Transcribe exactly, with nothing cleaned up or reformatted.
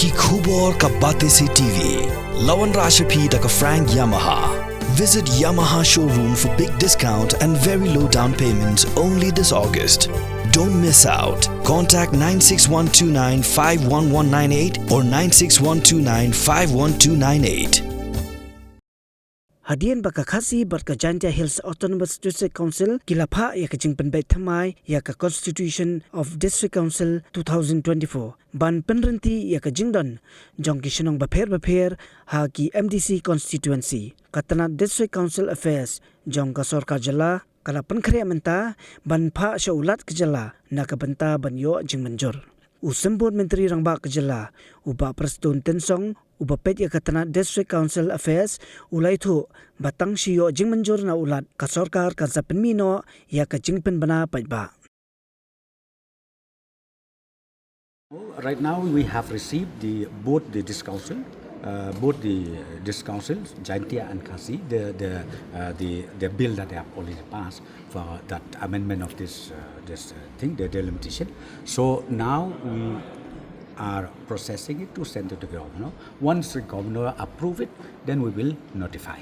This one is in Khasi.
Ki khubor ka Batesi T V. La wanrah sha phi da ka Frank Yamaha. Visit Yamaha showroom for big discount and very low down payments only this August. Don't miss out. Contact nine six one two nine five one one nine eight or nine six one two nine five one two nine eight. Hadien ba ka Khasi bad ka Jaintia Hills Autonomous District Council ki la phah ïa ka jingpynbeit thymmai ïa ka Constitution of District Council two thousand twenty-four ban pynryntih ïa ka jingdon jong ki shnong bapher bapher ha ki M D C constituency, ka tnat District Council Affairs jong ka sorkar jylla ka la pynkhreh mynta ban phah sha u Lat ka jylla na ka bynta ban ïoh jingmynjur. U Symbud Myntri Rangbah ka jylla, u Bah Prestone Tynsong, uba peit ïa ka tnat District Council Affairs, u la ïathuh ba tang shi ïoh jingmynjur na u Lat, ka sorkar kan sa pynmih noh ïa ka jingpynbna paidbah. Right now, we have received the both the district council, uh, both the district councils, Jaintia and Khasi, the the uh, the the bill that they have already passed for that amendment of this uh, this uh, thing, the delimitation. So now we are processing it to send to the governor. Once the governor approve it, then we will notify.